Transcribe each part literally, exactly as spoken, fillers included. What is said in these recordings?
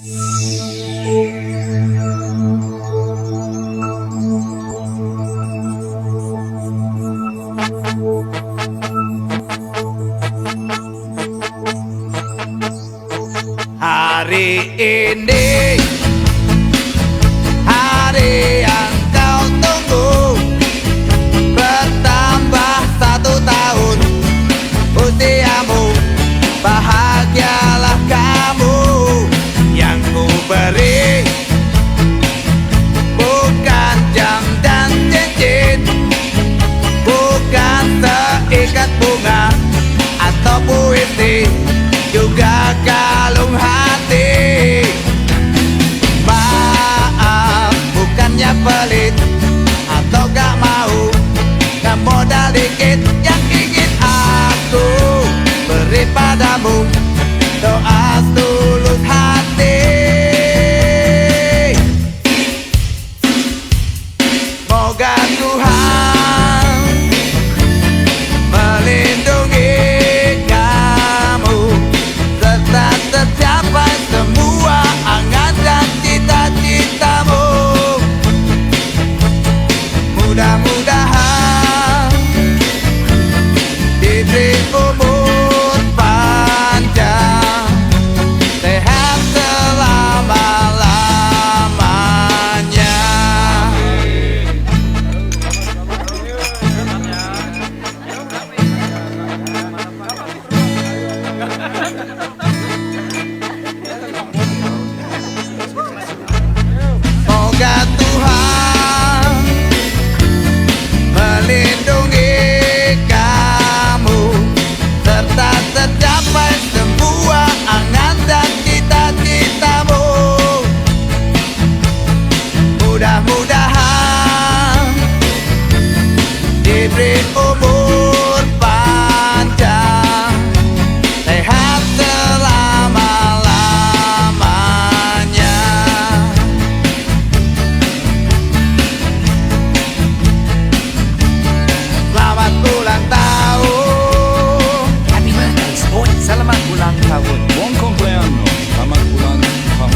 Hari ini, hari yang kau tunggu, bertambah satu tahun usiamu. Bahagialah kamu yang ku beri, bukan jam dan cincin, bukan seikat bunga atau puisi, juga kalung hati. Maaf, bukannya pelit atau gak mau, ngemodal dikit yang ingin aku beri padamu, doa setulus hati. Moga Tuhan melindungi kamu, serta tercapai semua angan dan cita-citamu. Mudah-mudahan diberi umur panjang, sehat selama-lamanya. Moga Tuhan melindungi kamu, serta tercapai semua angan dan cita-citamu. Mudah-mudahan diberi umur panjang, sehat selama-lamanya. Selamat ulang tahun. Happy birthday, Sport. Selamat ulang tahun. Buon compleanno. Selamat ulang tahun.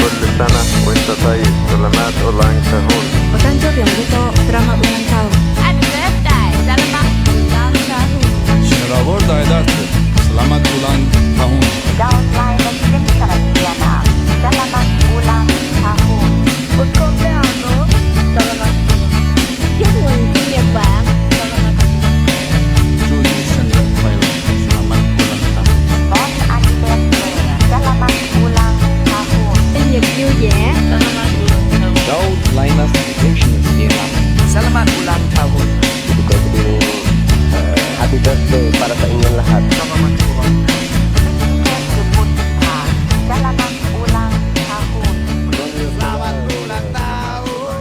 Kullu sana wa anta tayyib. Selamat ulang tahun. O誕生日おめでとう. Selamat ulang tahun. Happy birthday. Selamat ulang tahun. Signora Borda ed ate, selamat ulang tahun. Daud Lain Residence Karastiana, selamat ulang tahun. Buon compleanno, selamat ulang tahun. Selamat ulang tahun. Selamat ulang tahun. Bon Adi Beste, selamat ulang tahun. Selamat ulang tahun. Daud Linus Education Sierra. Selamat ulang tahun. Juga dulu, eh, happy birthday para pengingat lahat. Selamat ulang tahun. Selamat ulang tahun. Selamat ulang tahun.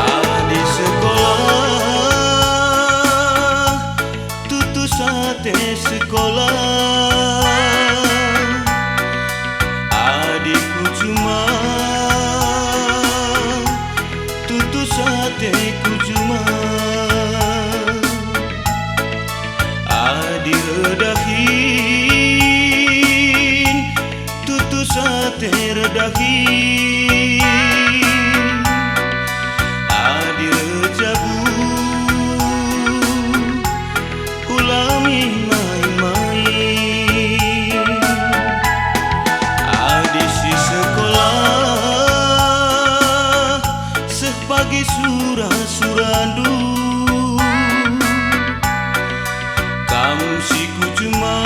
Adi sekolah, tutus ate sekolah. Adi ku juma, tutus ate ku juma. Adi erdahin, tutus ate erdahin. Adi erjabu, ula main-main. Adi si sekolah, seh pagi sura-surandu. Kam si ku juma,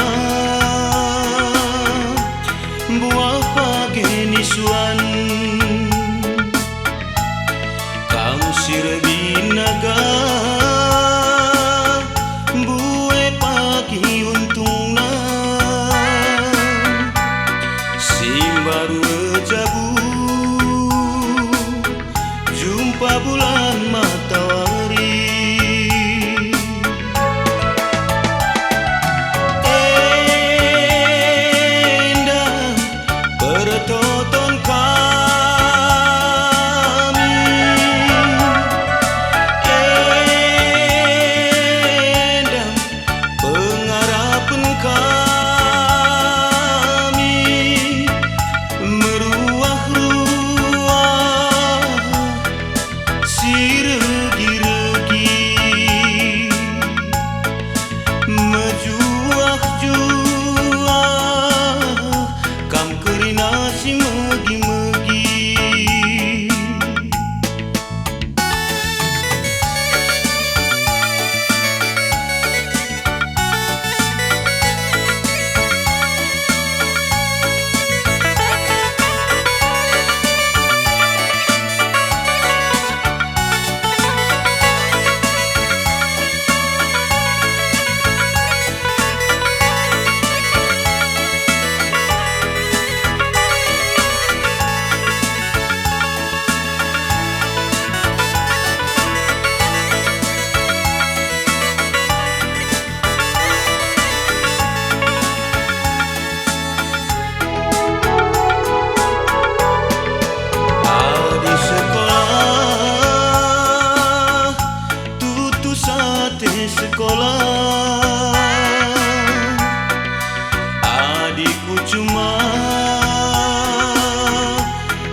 Adi ku cuma,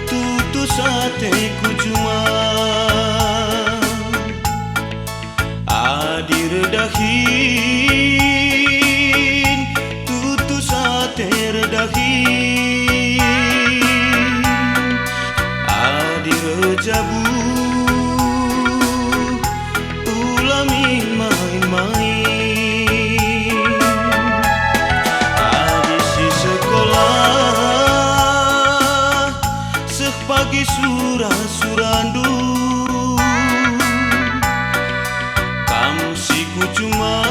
tutus ateku cuma. Adi erdahin, tutus ate erdahin. Adi erjabu, ula main-main. Adi si sekolah, seh pagi sura-surandu. Kam si ku cuma,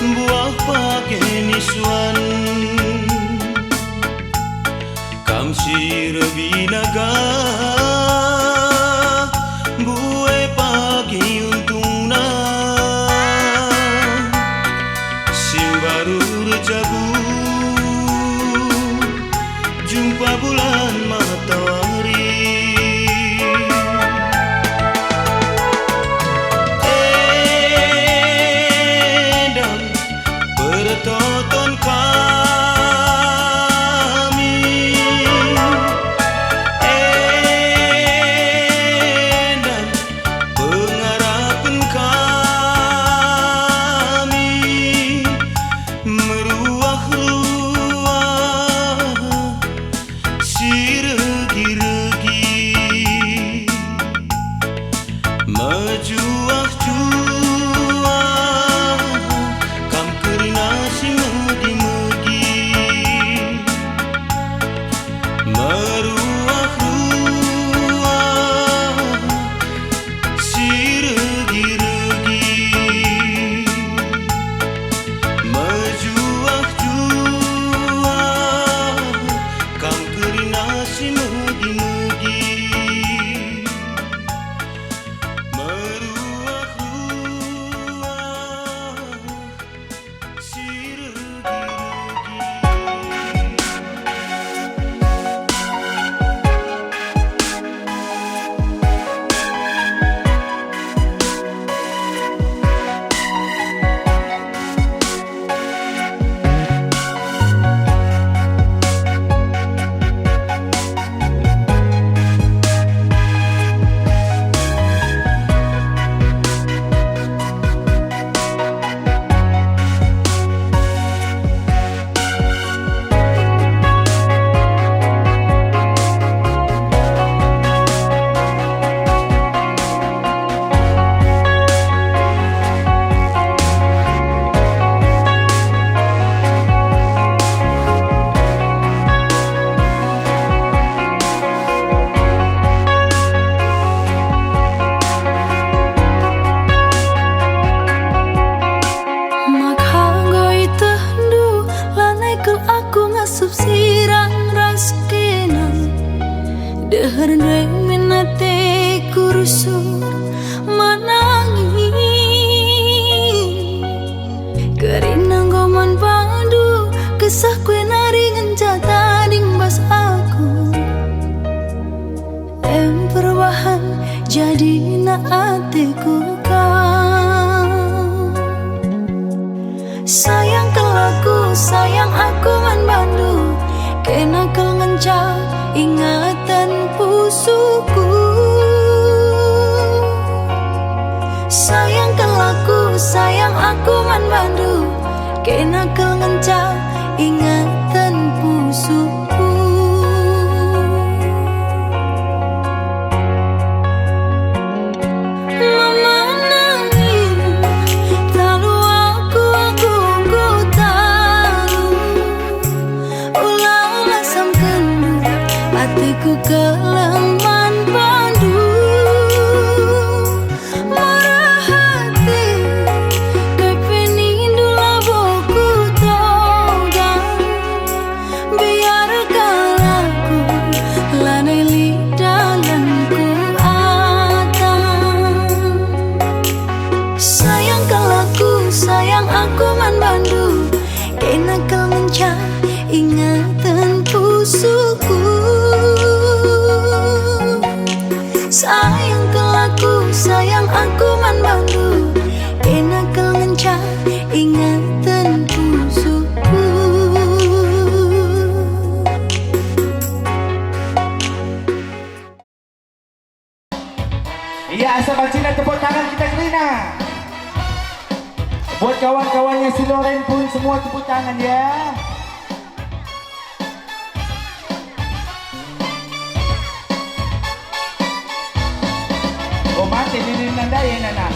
mbuah pagi nisuan. Kam si erbahan naga, mbue pagi untungna. Si mbaru erjabu, jumpa bulan matawari. Enda pertoton kami. Enda pengarapen kami, meruah-ruah si regi-regi. Mejuah-juah, kam kerina si megi-megi. Meruah-ruah, si regi-regi. Mejuah-juah, kam kerina si megi-megi. Meruah-ruah, si regi-regi. Maka enggo ietehndu, lanai kal aku ngasup sirang ras kena. Deherndu e min ateku rusur manangi. Kerina enggo man bandu, kesahku e nari ngenca tading bas aku. Em perbahan jadina ateku kam. Sayang kal aku, sayang aku man bandu, kena kal ngenca ingatan pusuhku. Sayang kal aku, sayang aku man bandu, kena kal ngenca ingatan pusuhku. Memanangi talu aku, aku enggo talu. Ula lasam kendu, ateku keleng man bandu. Murah ate, kai pe nindu labo kutoga. Biar kal aku, lanai lit dalanku ata. Sayang kal aku, sayang aku man bandu, kena kal ngenca ingatan pusuhku. Sayang kal aku, sayang aku man bandu, kena kal ngenca ingatan pusuhku. Nah, buat kawan-kawannya si Loren pun semua tepuk tangan ya. Oh, mate nini nandai nana.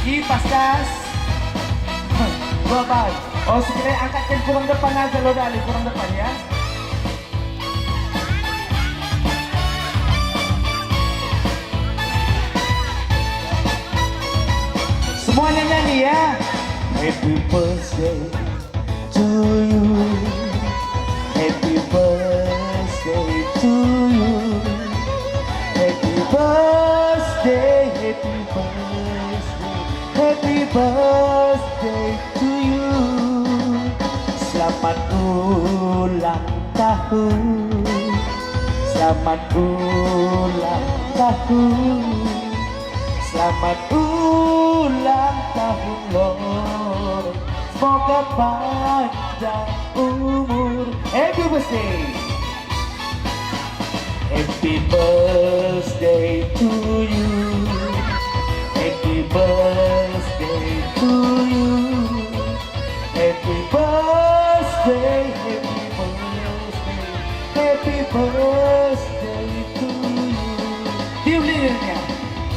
Kipas das. Dua bal. Oh, sekali angkatkan kurang depan aja lo dali, kurang depan ya. Semuanya nyanyi ya. Happy birthday to you. Happy birthday to you. Happy birthday, happy birthday, happy birthday to you. Selamat ulang tahun. Selamat ulang tahun. Selamat ulang tahun, Lor. Semoga panjang umur. Happy birthday. Happy birthday to you. Happy birthday to you. Happy birthday, happy birthday, happy birthday to you. Tiup lilinnya.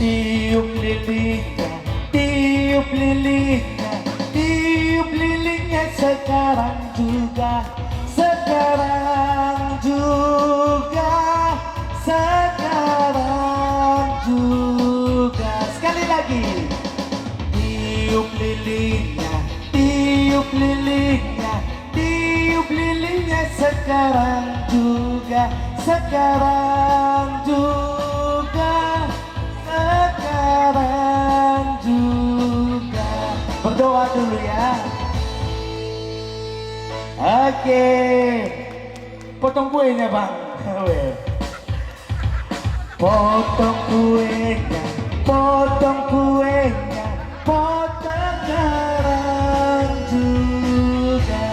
Tiup lilinnya, tiup lilinnya, tiup lilinnya sekarang juga, sekarang juga, sekarang juga. Sekali lagi. Tiup lilinnya, tiup lilinnya, tiup lilinnya sekarang juga, sekarang juga, sekarang juga. Berdoa dulu ya. Oke. Potong kuenya, Bang. Weh. Potong kuenya, potong kuenya, potong sekarang juga.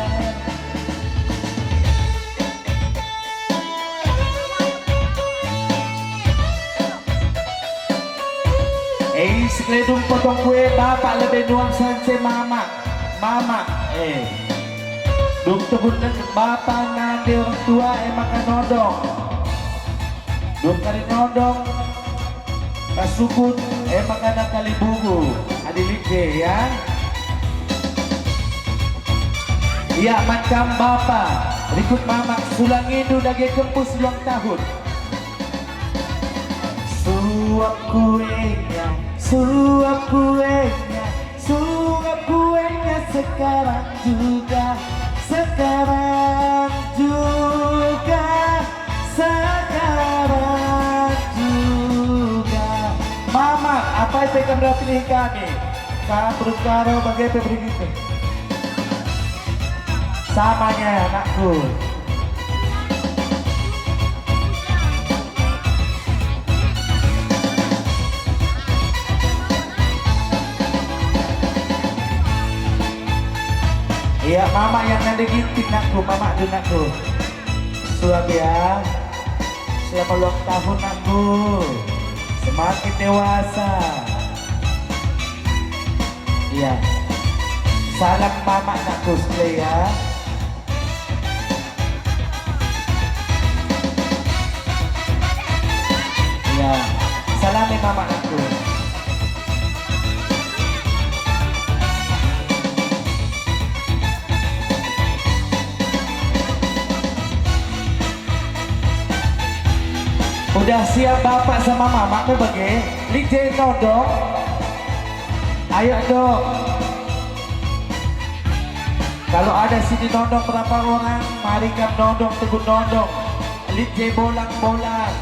Eh, sekelidung potong kue, bapak lebe nuang sense mama. Mama, eh. Dung tebun bapa nande orang tua, eh, maka nodong. Dung kari nodong, kasukut, eh, maka nakali bugu. Adi lit je, ya. Ia macam bapa, rikut mama, sulangindu dage kempus ulang tahun. Suap kuenya, suap kuenya, suap kuenya sekarang juga, sekarang juga, sekarang juga. Mama, apai pe kam la pilih kami? Kam berukaro bage pe bergitih. Samanya, anakku. Iya, mama yang nande ginting, nakku, mama tu, nakku. Suap ya. Selamat ulang tahun, nakku. Semakin dewasa. Iya. Salam mama, nakku, sekali ya. Ya, salami mama aku. Udah siap bapak sama mama ke bage? Lit je nodong. Ayo dong. Kalau ada sini nodong berapa orang, mari kam nodong, tegun nodong. Lit je bolang-bolang.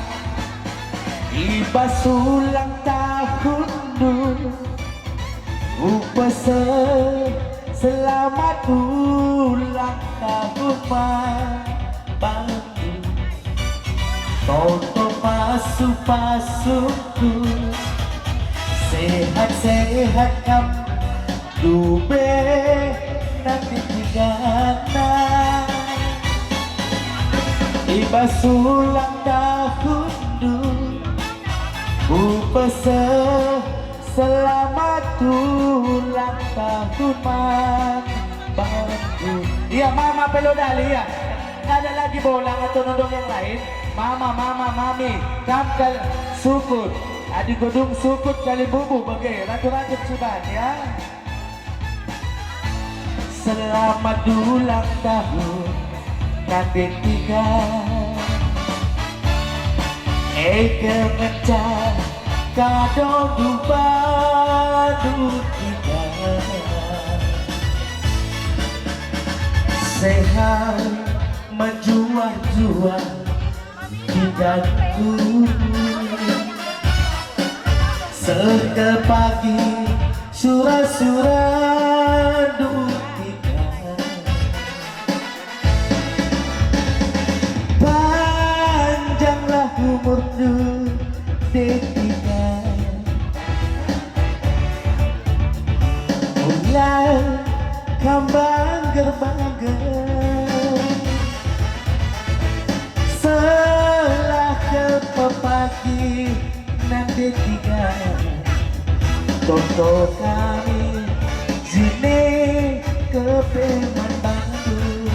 I bas ulang tahunndu, kupese selamat ulang tahun, Bang. Toto pasu-pasuku, sehat-sehat kam, dube nanti tigana. I bas ulang tahunndu, kupese Selamat ulang tahun, Man. Baru. Iya, Mama pe lo dali, ya. Nggak ada lagi bolang atau nodong yang lain. Mama, Mama, Mami, kam kal sukut. Adi gedung sukut Kalimbubu bage, ratu-ratu ciban, ya. Selamat ulang tahun, Nande Tiga. Eka ngenca kado duba dua tiga. Sehat mejuah-juah Tigaku. Seh ka pagi sura-sura dua tiga. Panjanglah umurndu, Detiga. Ulang kam bangger-bangger. Selah ke pepagi Nande Tiga. Toto kami jine kepe man bandu.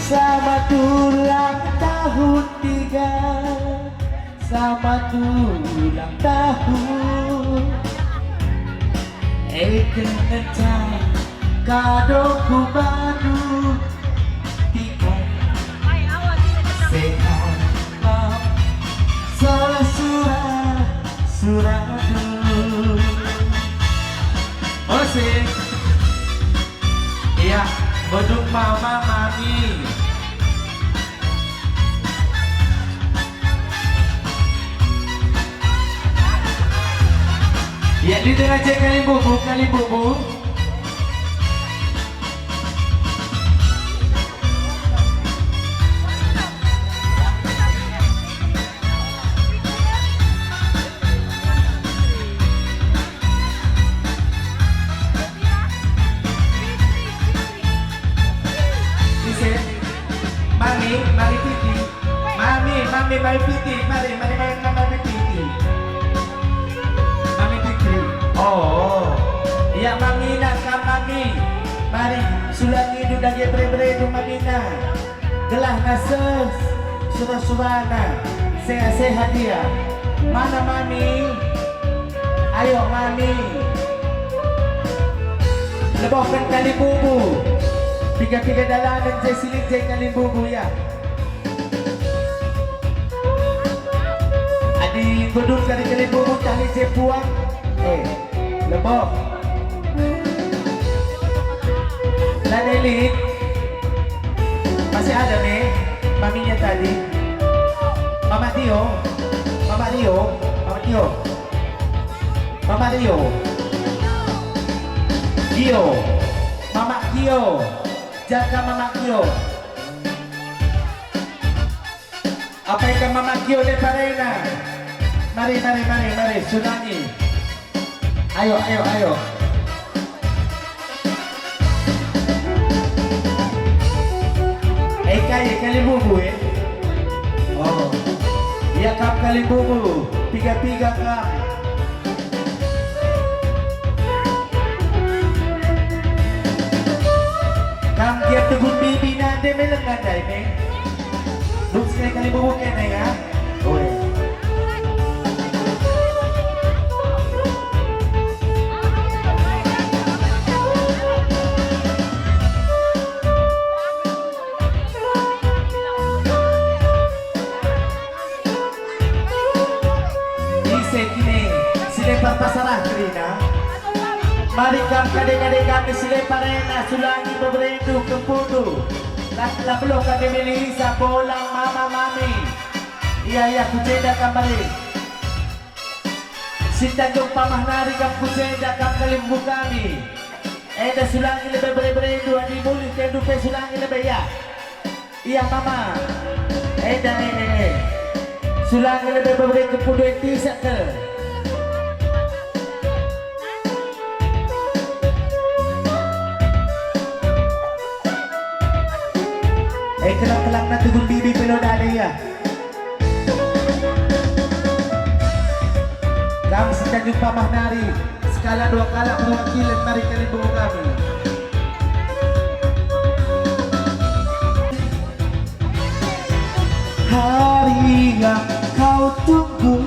Selamat ulang tahun Tiga. Selamat ulang tahun. Eka ngenca kado ku bandu Tiga. Sehat lam sura-sura dua. Musik. Iya, bedung mama mami. Ya, di tengah cek Kalimbubu, Kalimbubu. Ise? Mami, mami Titi. Mami, mami, mami Piti, mari, mari, mari, mami Piti. Mami Piti. Oh, iya, mamina kam, mami. Mari, sulangindu dage bere-berendu, mamina. Gelah nasa sura-surana, sehat-sehat ia. Mana mami? Ayo, mami. Lebohken Kalimbubu. Piga-piga dalanen je silit je Kalimbubu, ya. Adi gedung kari Kalimbubu tah lit je puang. Eh, leboh. Lana lit. Masih ada me, maminya tadi. Mama Tio, Mama Rio, Mama Tio. Mama Rio. Gio. Mama Gio. Jaga Mama Gio. Apai ka Mama Gio leparena? Mari, mari, mari, mari, sulangi. Ayo, ayo, ayo. Eh, kai, Kalimbubu, eh? Oh. Ya, kam Kalimbubu, piga-piga kam. Kam gia tugun bibi nande me lengan ndai me. Duk sekali Kalimbubu kena ya. Oe. Ise kine si lepar pasarah kerina? Mari kam kade-kade kami si lepar ena, sulangi beberendu kempundu. Lah, lah beluh kami milih isa bolang mama mami. Iya, iya, ku jenda kam mari. Si tanjung pamah nari kam ku jenda kam Kalimbubu kami. Enda sulangi lebe bere-berendu, adi mulih tendu pe sulangi lebe, ya. Iya, Mama. Enda, eh, eh, eh. Sulangi lebe bere-bere kempundu e tisak ke. Eh, kelang-kelang na tugun bibi pelo dale, ya. Kam si Tanjung Pamah nari, sekala dua kalak perwakilan mari kalimbubu kami. Hari yang kau tunggu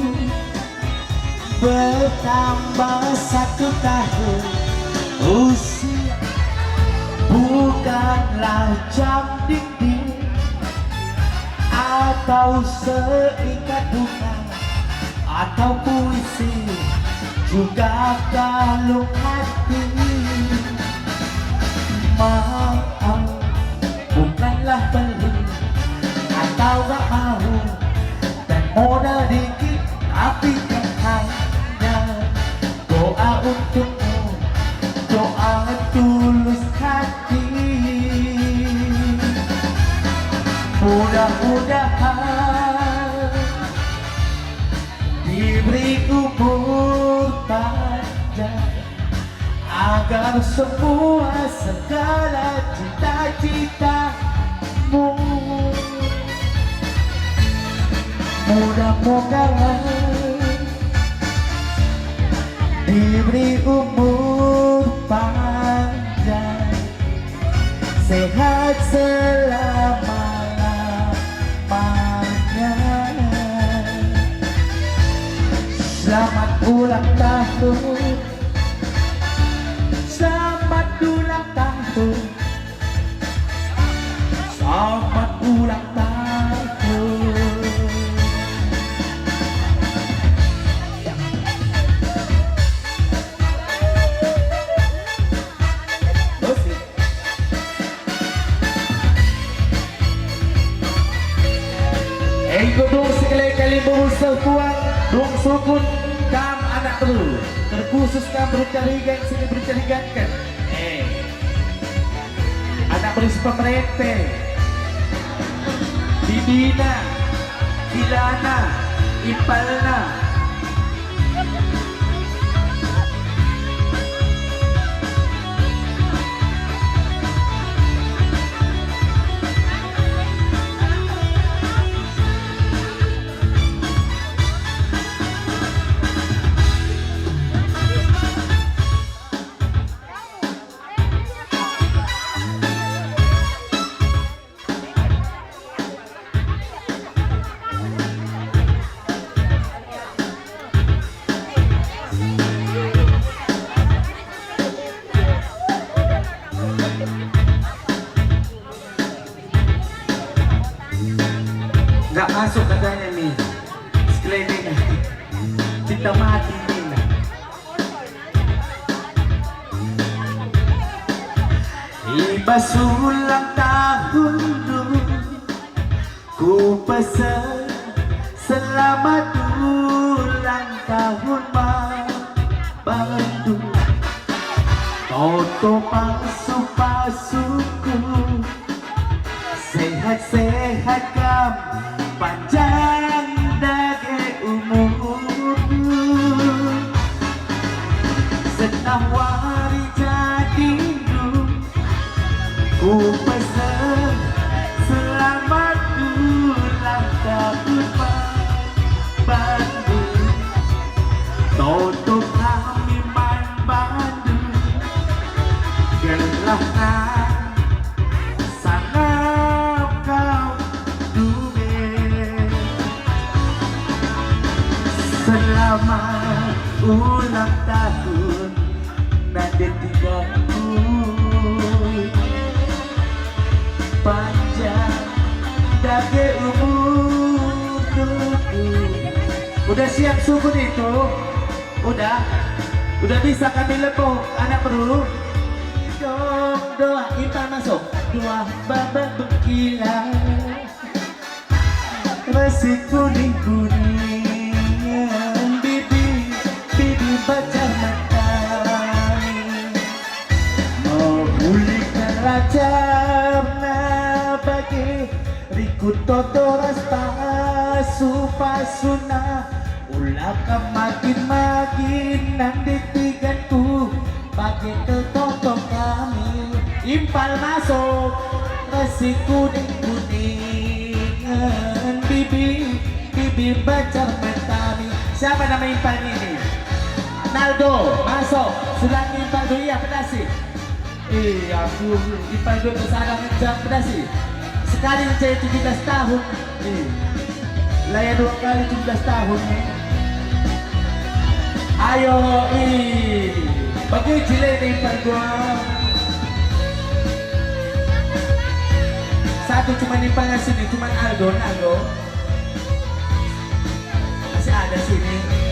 bertambah satu tahun usia, bukanlah jam dinding atau seikat bunga atau puisi, juga kalung hati. Maaf, bukanlah beli atau gak mau, dan modal dikit, tapi kan hanya doa untukmu, doa tulus hati. Mudah-mudahan diberi umur panjang, agar semua segala cita-citamu mudah-mudahan diberi umur panjang, sehat selama-lamanya. Selamat ulang tahun. Selamat ulang tahun. Selamat ulang tahun. Musik. Engko dung si kali-kali murus seh puang, dung sukut kam anak beru, terkhusus kam beru Carigan sini beru Cariganken. Eh. Anak beru si pemerente, bibina, kilana, impalna. Nggak masuk katanya nih. Sekeliling. Cinta mati nih. I bas ulang tahun dulu, ku pesen selamat ulang tahun, Mang Bandu. Toto pasu-pasuku, sehat-sehat kam, panjang dage umurmu. Senah wari jadindu, ku pesen selamat ulang tahun, Mang Bandu. Toto kami, Mang Bandu, gelah nang sangap kau dume. Selamat ulang tahun, nande tiga puluh, panjang dage umur tubuh. Udah siap sukut itu? Udah? Udah bisa kami lebuh, anak beru? Dong, doa kita masuk. Dua babak berkilau. Resi kuning-kuningen bibi, bibi bajar mata. Mehuli kerajarna bage, rikut toto ras pasu-pasuna. Ula kam magin-magin nande tiganku, bage kel toto kami. Impal masuk, resi kuning-kuningen bibi, bibi bajar mata mi. Siapa nama impal ini? Aldo, masuk. Sulangi Aldo, iya, pedasi. Eh, aku Ipaldo tersadang ngenca pedasi. Sekali ngenca tujuh belas tahun. Eh. Laya dua kali tujuh belas tahun, eh. Ayo, ih. Bagi cilene Ipaldo. Satu cuma ni panas ini, cuma Aldo, Aldo. Masih ada sini.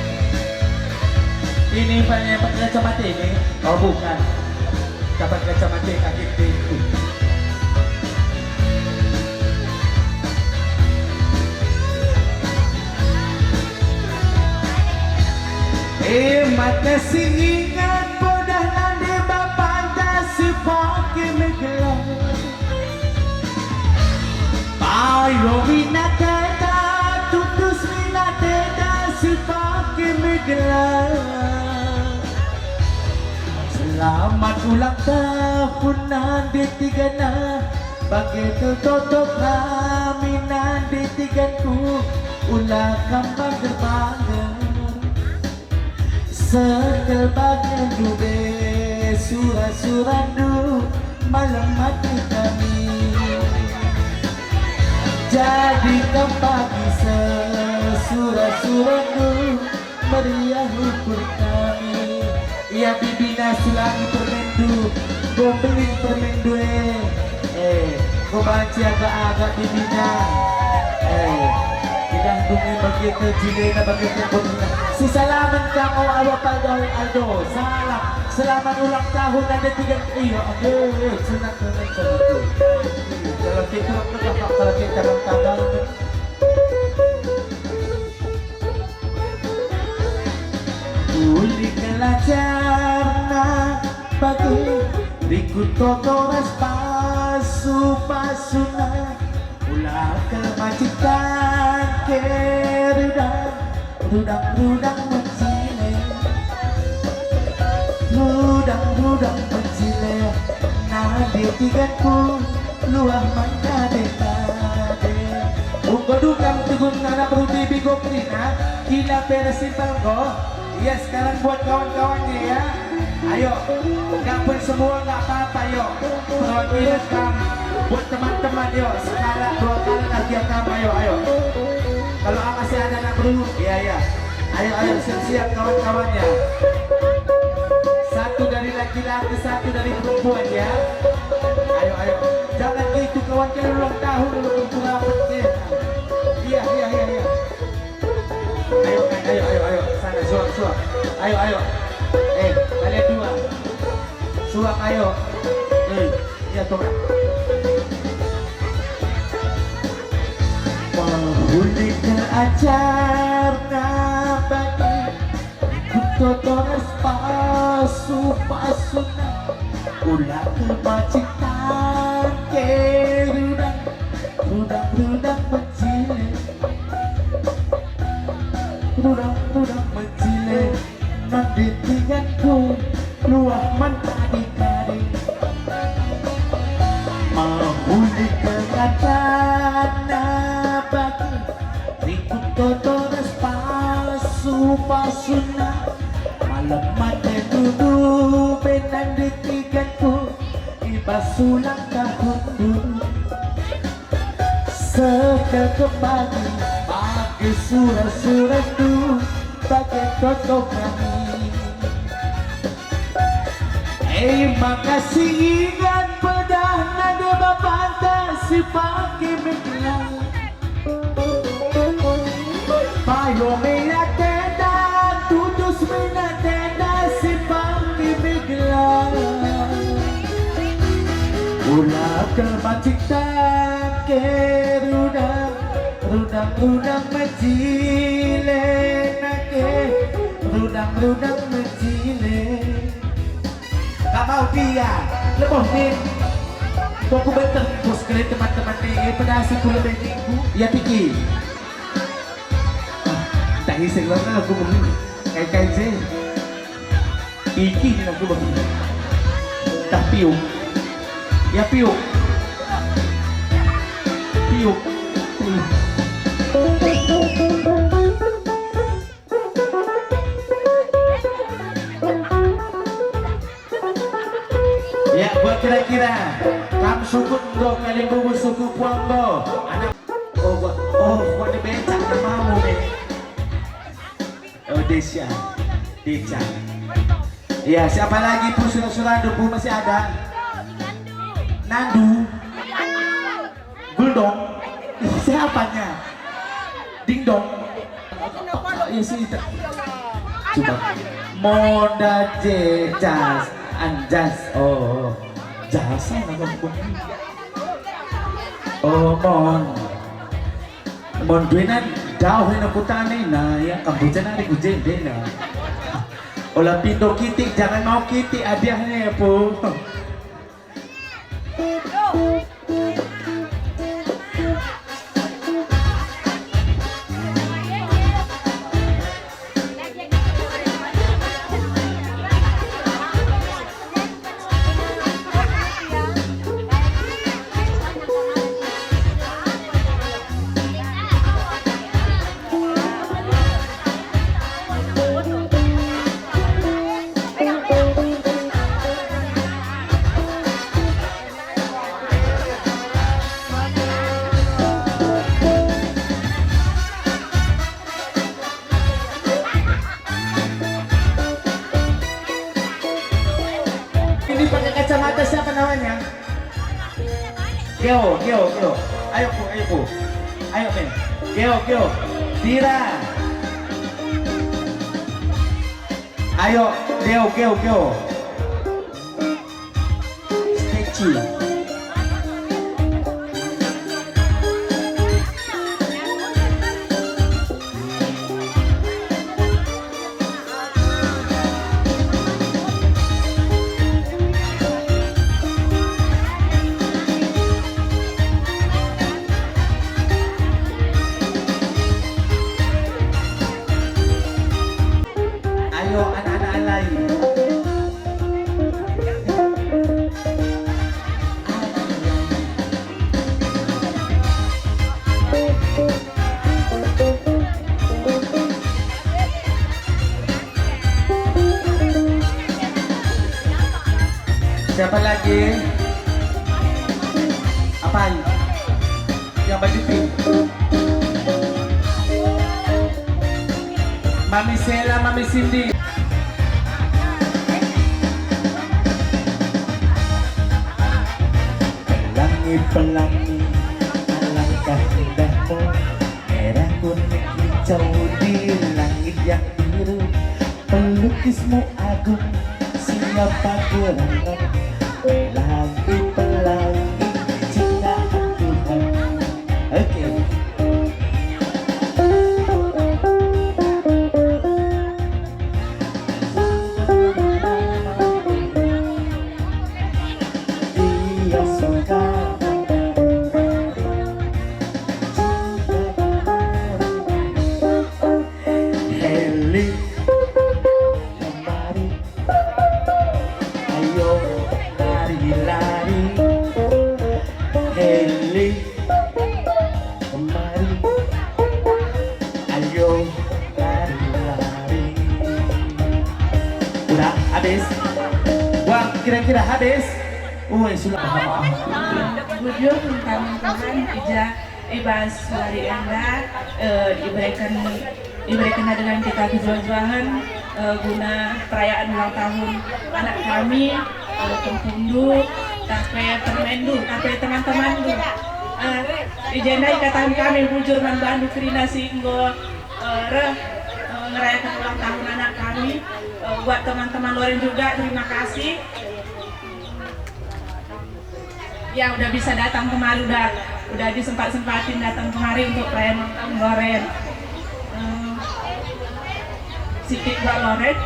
Ini pakai, pakai kacamata ini. Oh, bukan. Dapat kacamata kaki itu. Eh, maka si ingat pedah nande bapanta si pake megelar. Payo mina teta, tutus mina teta si pake megelar. Selamat ulang tahun nande tigana, bage kel toto kami nande tiganku, ula kam bangger-bangger. Sekel bagendu be sura-surandu, malem mate kami. Jadi kam pagi sesura-surandu, meriah ukur kami. Ia bibina sulangi permendu, gombelin permendu e. Eh, enggo banci agak-agak bibina. Eh, idah dungi bagi kejilena, bagi kebunina. Si salamen kamu awa pal daun Aldo. Salam. Selamat ulang tahun ada tiga. Iya, aduh, sunat, sunat, sunat. Kalau kita, kalau kita, kalau kita, Uli kelajarna bage, rikut toto ras pasu-pasuna, ula kal macik tangke rudang, rudang-rudang mejile, rudang-rudang mejile, nande tiganku luah mengkade-kade. Enggo dukang tugun anak beru Bibi Goprina, kina pe ras simpal enggo. Iya, sekarang buat kawan-kawannya ya. Ayo, nggak pun semua nggak apa-apa, yo. Perwakilan kam, buat teman-teman, yo. Sekarang dua kali lagi ya kam, ayo, ayo. Kalau masih ada anak beru, ya, ya. Ayo, ayo, siap-siap kawan-kawannya. Satu dari laki-laki, satu dari perempuan, ya. Ayo, ayo. Jangan gitu, kawan, kan ulang tahun, lu kurang rapet, ya. Iya, iya, iya, iya. Ayo, ayo, ayo, ayo. Sana, suap, suap. Ayo, ayo. Eh, kalian dua. Suap, ayo. Eh, iya, tuh. Mehuli kal ajarna bage, rikut toto ras pasu-pasuna, ula kal macik tangke rudang, rudang-rudang mejile, rudang-rudang mejile. Nande tiganku luah man kadi-kadi. Mehuli kal ajarna bage, rikut toto ras pasu-pasuna. Malem mate tudu be nande tiganku, i bas ulang tahundu. Sekel kembali bage sura-surandu, bage toto kami. Eh, maka si ingan pedahna deba banta si pake megelar. Payo mena tenda, tutus mena tenda si pake megelar. Ula kal macik tangke rudang, rudang-rudang mejile nangke, rudang-rudang mejile. Gak mau dia, leboh min. Kok ku benteng, bos kalian teman-teman nih, eh, pedasi ku lebih minggu. Ya, Tiki. Ah, tak isik lo, aku begini. Kai-kai je. Iki ni aku begini. Tak piuk. Ya, piuk. Piuk. Piuk. Buat kira-kira, kam sukut enggo, kalimbubu suku puang enggo. Anak, oh, buat, oh, buat becak namamu, eh. Oh, Desya. Desya. Ya, siapa lagi, Pu, sura-surandu, Pu, masih ada? Nandu. Guldong. Siapanya? Dingdong. Ya, si itu. Coba. Monda je jas anjas. Oh, jasa apa? Oh, mon. Mon duena dauh ena kutana ena, ya, kambuca nari ku jendena. Ola pindo kitik, jangan mau kitik hadiahnya, ya, Pu. Ini pakai kacamata siapa namanya? Geo, Geo, Geo. Ayo, Pu, ayo, Pu. Ayo, men. Geo, Geo. Tira. Ayo, Geo, Geo, Geo. Stay tuned. Ayo, anak-anak alai. Siapa lagi? Apai? Yang baju pink. Mami Sela, Mami Cindy. Pelangi-pelangi, alangkah indahmu, merah kuning hijau di langit yang biru. Pelukismu agung, siapa gerangan? Pelangi-pelangi ciptaan Tuhan. Oke. Dia suka. Heli, kemari. Ayo, lari-lari. Heli, kemari. Ayo, lari-lari. Udah, habis. Buang, kira-kira habis. Uy, sudah. Bujur, teman-teman, ija, ibas hari enda, eh, diberikan Ibereken dengan kita kejuah-juahen, eh, guna perayaan ulang tahun anak kami, eh, Kempundu, tape Permendu, tape teman-temanndu. Eh, i jenda ikataken kami bujur man bandu kerina si enggo, eh, reh, eh, ngerayaken ulang tahun anak kami. Eh, buat teman-teman Loren juga, terima kasih. Ya, udah bisa datang kemari, udah, udah disempat-sempatin datang kemari untuk perayaan ulang tahun Loren. Eh, sikit buat Loren.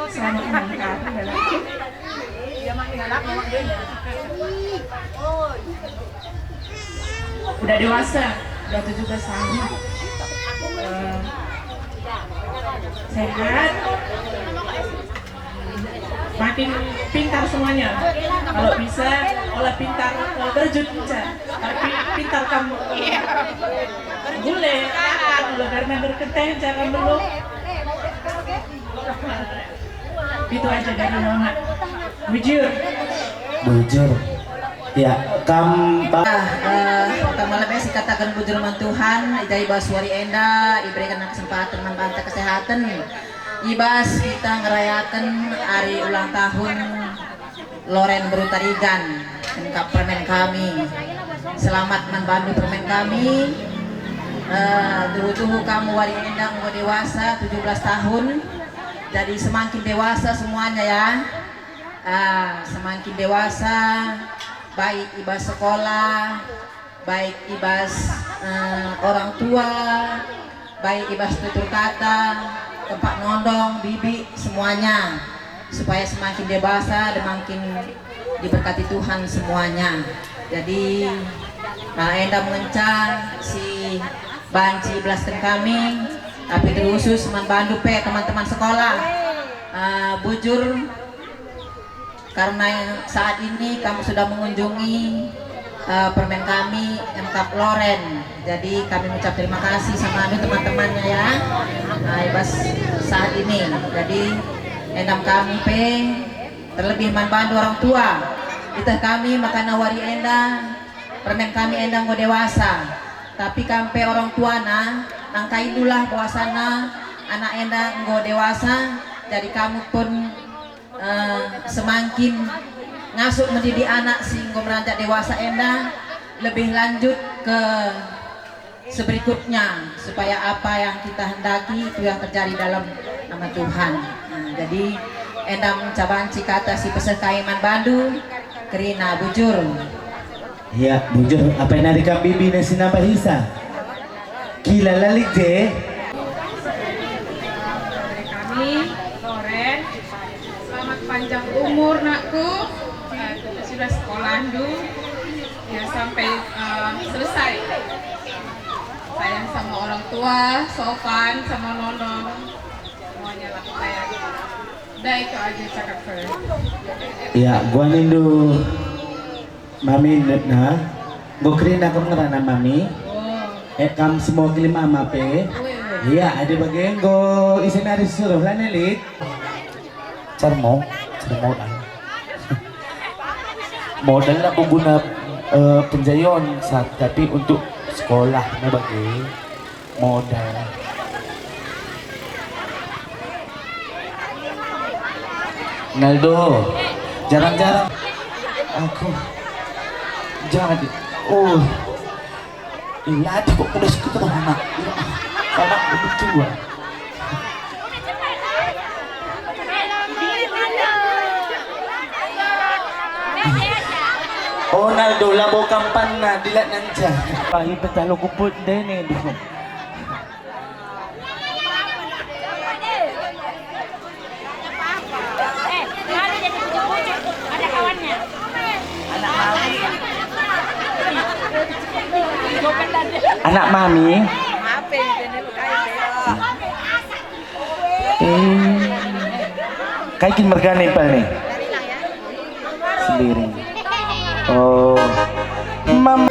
Selamat ulang tahun, Bella. Udah dewasa, udah tujuh belas tahun. Eh, sehat, makin pintar semuanya. Kalau bisa, Ola pintar, eh, berjut, Ca. Tapi pintar kamu. Iya. Gule, akan, ulah garmen berkenteng, jangan dulu. Itu aja dari Nona. Bujur. Bujur. Ya, kam, Pak. Ah, eh, pertama lebih sikataken bujur man Tuhan, i ja i bas wari enda, iberikan kesempatan man banta kesehatan. I bas kita ngerayaken hari ulang tahun Loren Beru Tarigan, engkap permen kami. Selamat man bandu permen kami. Eh, tuhu-tuhu kamu wari enda enggo dewasa tujuh belas tahun. Jadi semakin dewasa semuanya ya. Ah, semakin dewasa, baik i bas sekolah, baik i bas, eh, orang tua, baik i bas tutur kata, tempat nondong, bibi, semuanya, supaya semakin dewasa dan makin diberkati Tuhan semuanya. Jadi, eh, enda ngenca si banci belasken kami, tapi terkhusus man bandu pe teman-teman sekolah. Eh, bujur, karena saat ini kamu sudah mengunjungi, eh, permen kami, Emkap Loren. Jadi kami mengucap terima kasih sama anu teman-temannya ya. Nah, i bas saat ini. Jadi endam kami pe, terlebih man bandu orang tua. Iteh kami makana wari enda, permen kami enda enggo dewasa. Tapi kam pe orang tuana, nangkaindulah bahwasana anak enda enggo dewasa, jadi kamu pun eh, semangkin ngasup mendidik anak si enggo meranjak dewasa enda lebih lanjut ke seberikutnya, supaya apa yang kita hendaki itu yang terjadi dalam nama Tuhan. Nah, jadi endam ca banci kata si peseh kai man bandu, kerina bujur. Ya, bujur, apai nari kam bibi nai si nambahisa? Kila la lit je. Kami, Loren, selamat panjang umur, nakku. Eh, sudah sekolahndu, ya, sampai, eh, selesai. Sayang sama orang tua, sopan sama nondong. Semuanya lah, sayang. Dah, itu aja cakap saya. Ya, gua nindu. Mami, na, enggo kerina kam ngerana, Mami? Oh. Eh, kam semua kelima ama pe? Weh, weh. Iya, adi bage enggo ise nari suruh la ne lit. Carmo, carmo, ah. Modal la guna, eh, penjayon, sa-, tapi untuk sekolah me bage. Modal. Naldo, jarang-jarang aku jadi. Oh, latih kok udah sekitar anak. Anak lebih tua. Oh, Naldo, labo kampanna, dilat nanca. Pahi petalu kuput dene, duh. Anak mami. Eh. Kai kin mergana impal ni? Sendiri. Oh. Mam-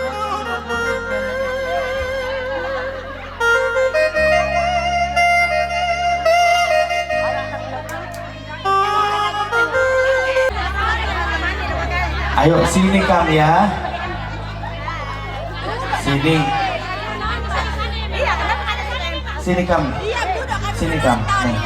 Ayo, sini kam ya. Sini. Sini kam. Sini kam. Nih.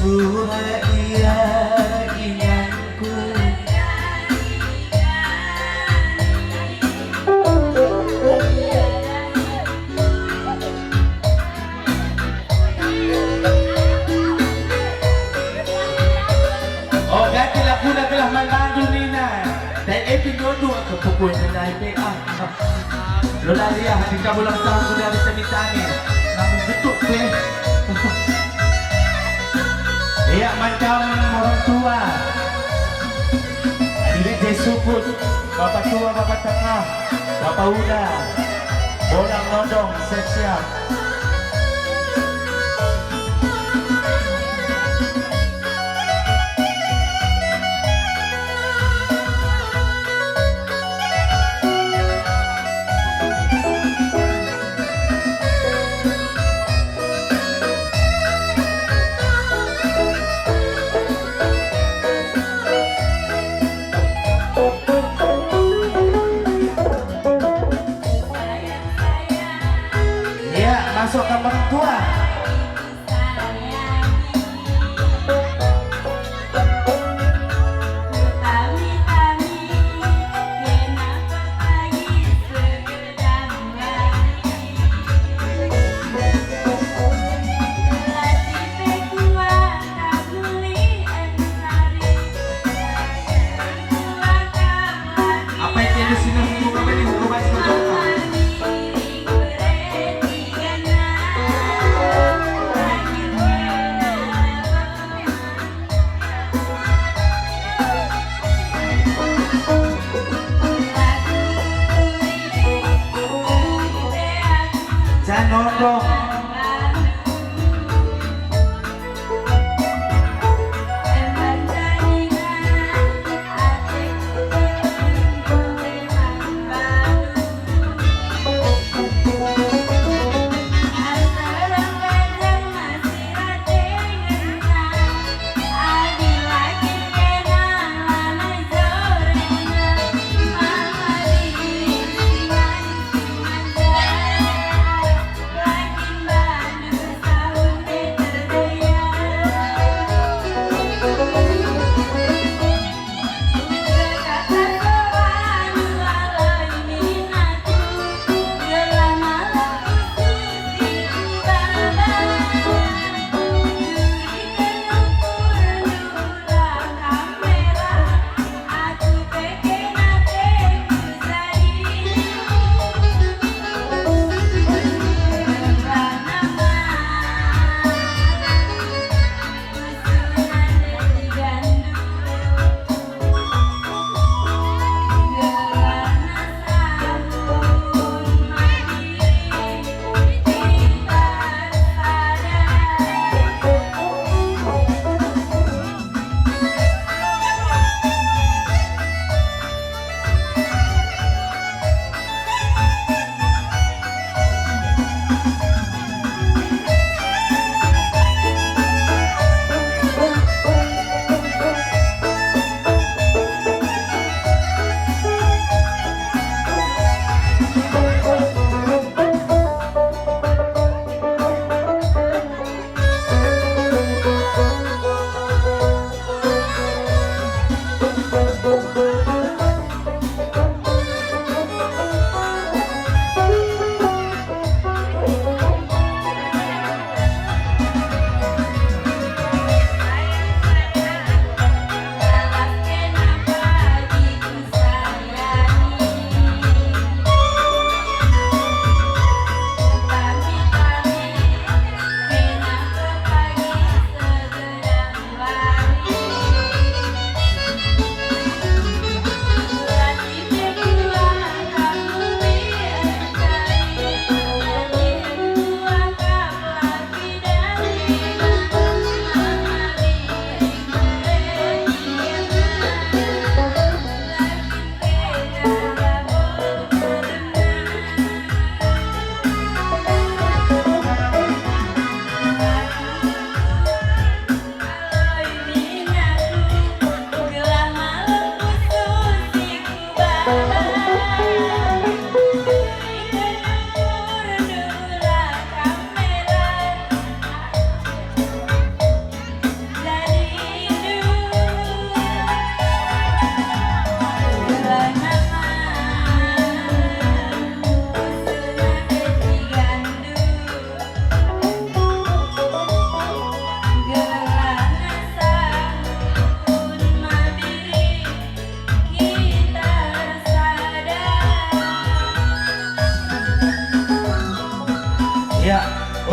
Ia inganku. Oh, ganti laguna gelah man bandu nina. Dai e pe nyodo ke pukul nai pe ah. Lo dari ah, di kabulang tahun dari semi tani. Namun betuk pe. Ia macam orang tua. Diri je sukut, bapak tua, bapak tengah, bapak uda, bolang nodong, siap-siap. Ya,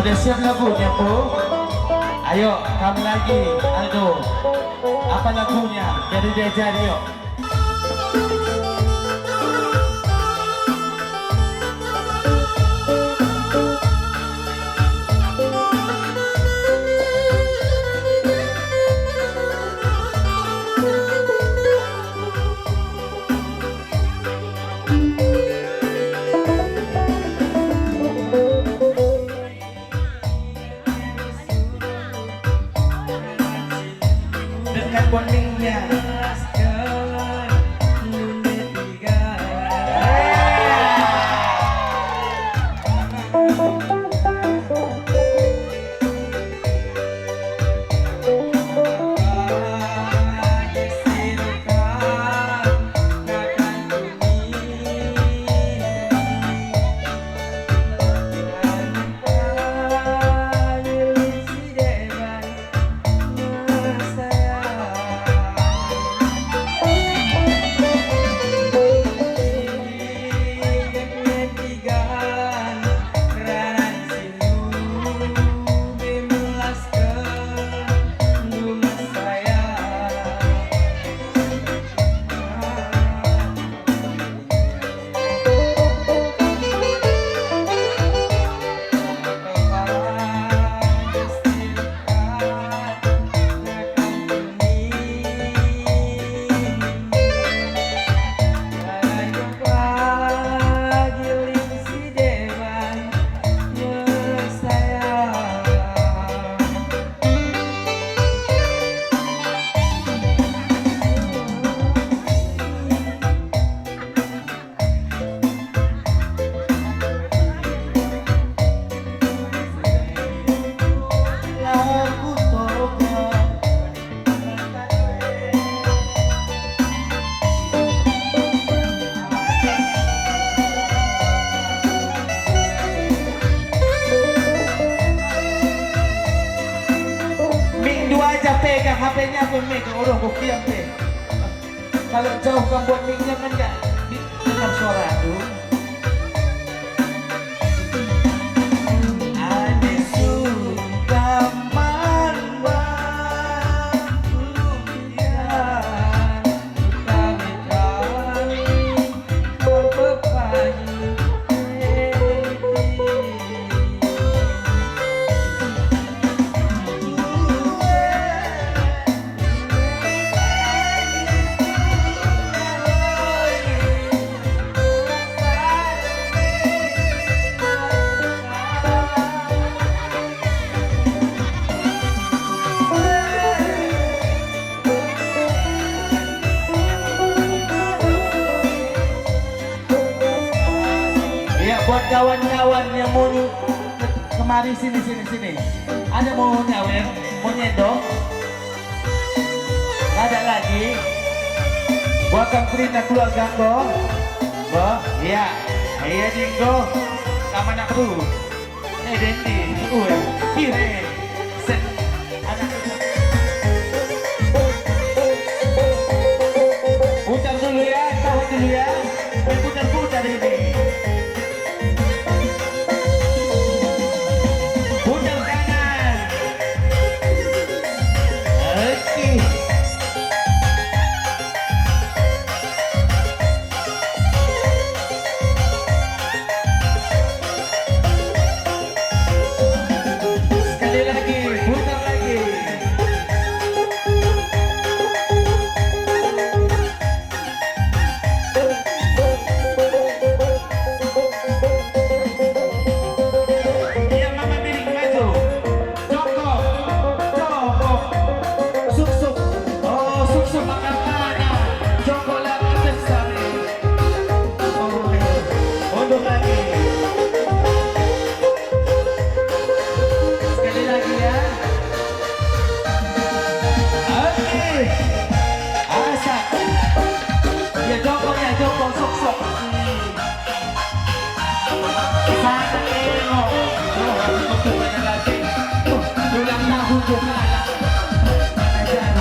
Udah siap lagunya, Bu? Ayo, kam lagi, Aldo. Apa lagunya? Biar diajari, yuk. Dengan bondingnya. Mik dua aja pegang H P-nya pun mik, orang bukian pe. Kalau jauh kam buat miknya kan nggak di-, dengar suara tuh. Adi sudah man-man kuliah, kami-kami berpayu. Ya, buat kawan-kawan yang mau ke-, kemari, sini, sini, sini. Ada mau nyawer, mau nyendong? Ada lagi? Buat kam kerina keluarga ko? Bo, iya. Iya, Dinggo. Sama anak bro. Eh, Dendi, ue, kire, sen, anak. Putar dulu ya, tahan dulu ya. Eh, putar-putar ini. Putar kanan. Oke. Sekali lagi, putar lagi. Iya, Mama Biring maju. Jongkok, jongkok. Suk, suk. Oh, suk, suk, makan tanah. Jongkok lewat desa nih. Oh, mundur lagi. Sekali lagi ya. Oke. Asak. Ya, jongkok ya, jongkok, suk, suk. Hmm. Sana, eh, oh. Oh, aku tuh mana lagi? Tuh, ulang tahun tuh, kalah. Ajar.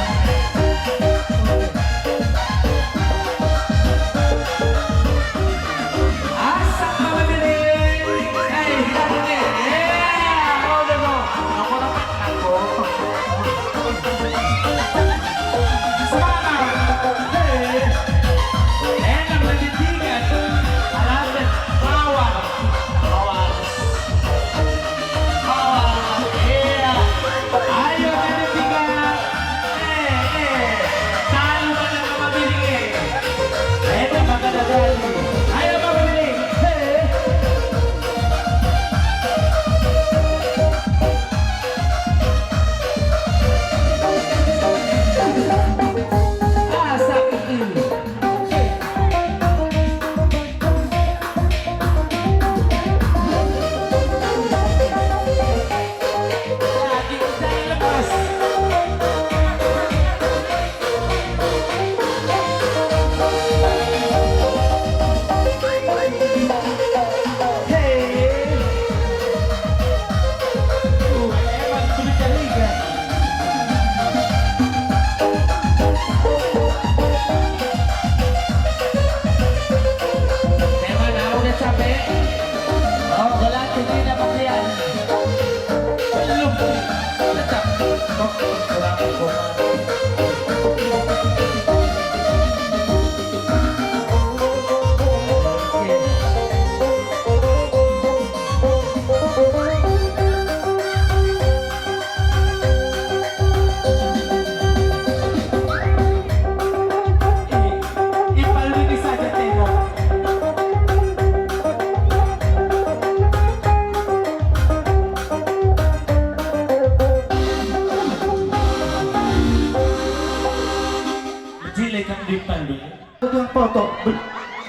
Kan dipandu. Tukang foto. Be-,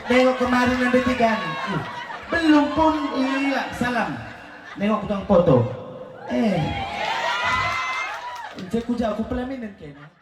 nengok kemarin yang ketiga nih. Uh, belum pun, iya, salam. Nengok tukang foto. Eh. Saya kuja aku pelaminan kena.